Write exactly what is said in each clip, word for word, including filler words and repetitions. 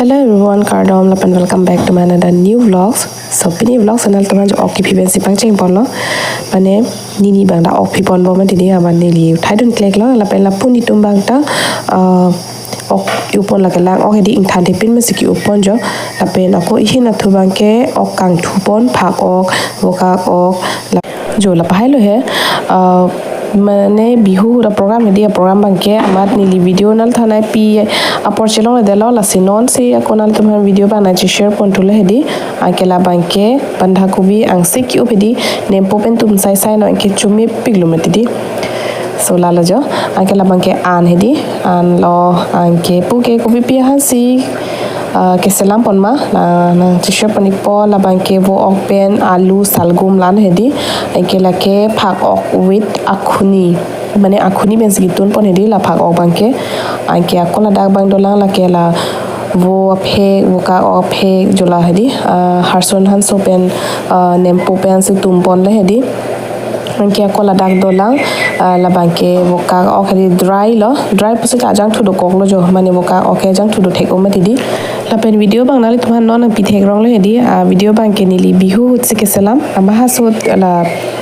Hello everyone, kardom lapen welcome back to my another new vlogs. So pini vlogs channel teman jo ok kephi pensi pangcheng ponlo. Mane neli bang dak ok phi ponbom mati di, aban neli uthai dun klek lo lapen lapu netum bang ta, uh, ok upon lake lang ok hedi ingthan thepin masi ki upon jo. Lapen ako ihin athu bang ke ok kangthu pon, phak ok, vokak ok, la-, jo la pahai lo he. Uh, mane Bihu ra program hedi, a program bang ke amat neli video nangthan nangpi apor chelongledetlo, lasi non si ako nangtum aphan video bang nangche share pon thulo hedi. Anke la bang ke bandha kobi angse ki-up hedi, nempo pen tum sai sai no anke chumi piklo mati di. So lalo jo, anke la bang ke an hedi, an lo anke pu ke kopi pi ahan si, ah, keselam pon ma, la nangche share pon ikpo, la bang ke vo ok pen alu salgum la-an hedi, anke lake phak ok with akhuni, mane akhuni pensi kitun pon hedi la phak ok bang ke, anke ako ladak bang dolang lake la vo aphek, vokak ok aphek jo la hedi, ah, harson hanso pen, ah, nempo pensi tum ponle hedi. Anke ako ladak dolang, ah, la bang ke vokak ok hedi dry lo, dry pusi ta ajangthu dokoklo jo, mane vokak ok ke ajangthu dothek-o mati di. Lapen video bang nanglitum aphan non nangpi thekronglo hedi, ah, video bang ke neli Bihu ahut si keselam, ama ha ahut la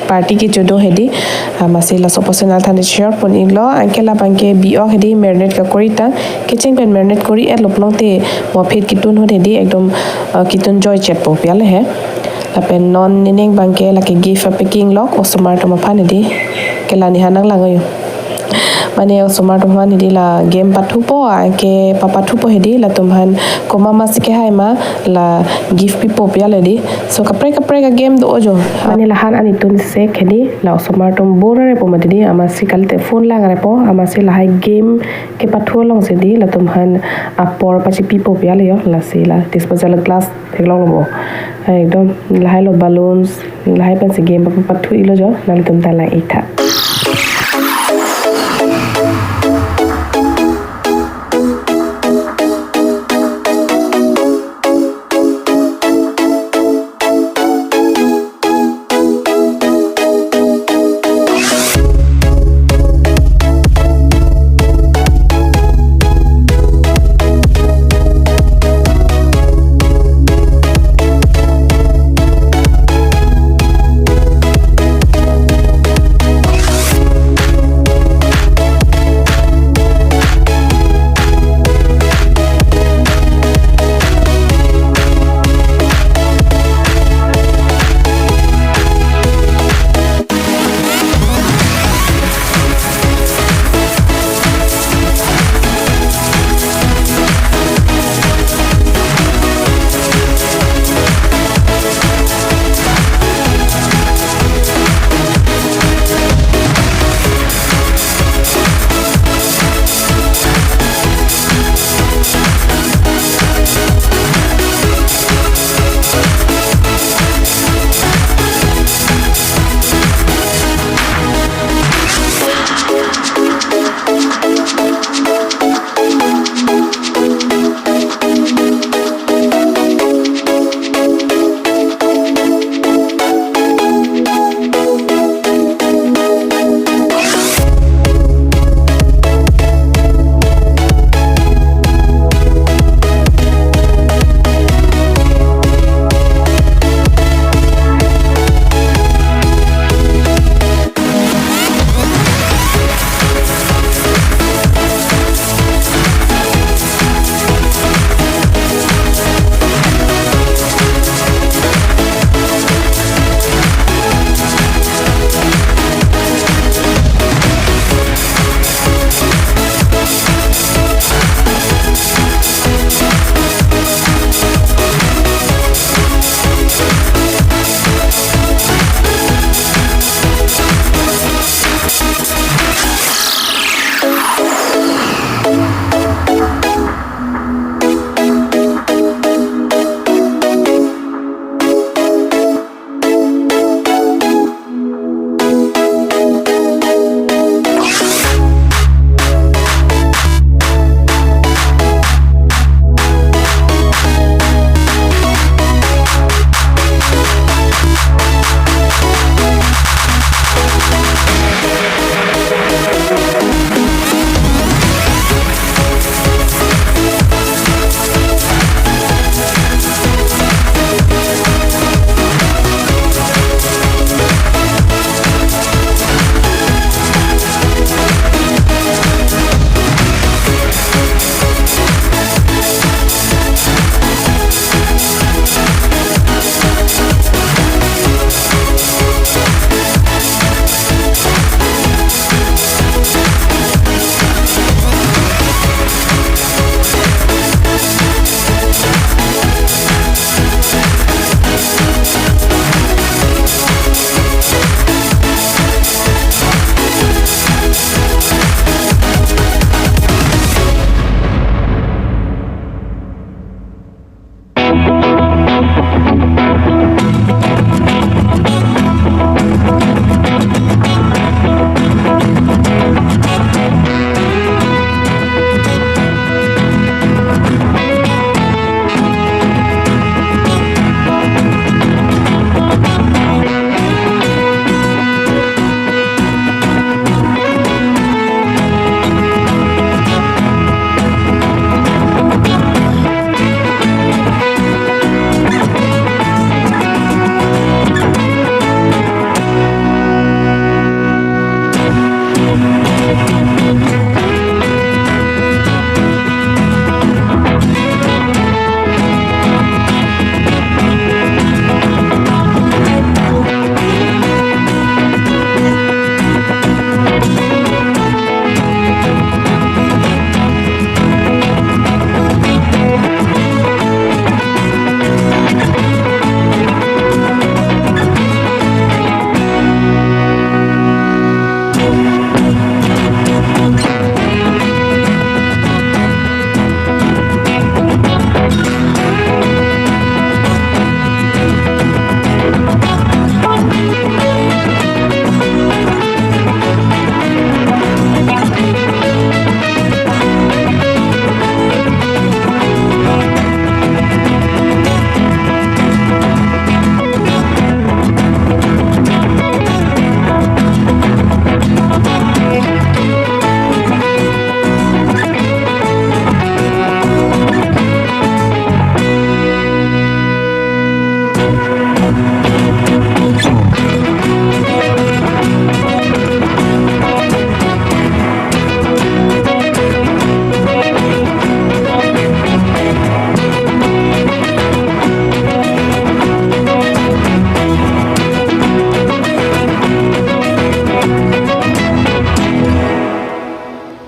party kecho do hedi, ah, masi laso apotsi nangthan share pon iklo, anke la bang ke bi ok hedi marinate kakori tang, kecheng pen marinate kori-etlo pulote mo aphi kitun ahut hedi ekdom, ah, kitun joy chetpo pi ale he. Lapen non nening bang ke lake gift a packing lok osomar atum aphan hedi. Ke la neha nanglang yo. Mane osomar atum aphan hedi la game pathupo, anke papathupo hedi, latum aphan komat masi kehai ma la gift pipo pi ale di. So kaprek kaprek a game do-o jo. Mane la-an an itun sek hedi, la osomar atum bore-repo mati di, amatsi kalite phone langrepo, amatsi lahai game kepathu alongsi di latum aphan apor pachipipo pi ale yo, lasi la disposable glass theklonglo bo. Ekdom lahai lo balloons, lahai pensi game pa pathu iklo jo, nanglitum ta lang ik tha.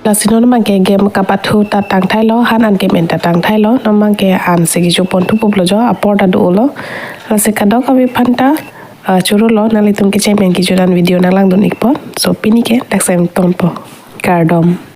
Lasi non abangke game kapathu ta tangthailo, han an kemen ta tangthailo, non abangke an si kecho ponthu puplo jo, apor ta dolo. Lasi kadokave aphanta, ah, chorolo, nanglitum kechemen kechodan video nanglangdun ikpo. So pini ke dak seng tongpo. Kardom.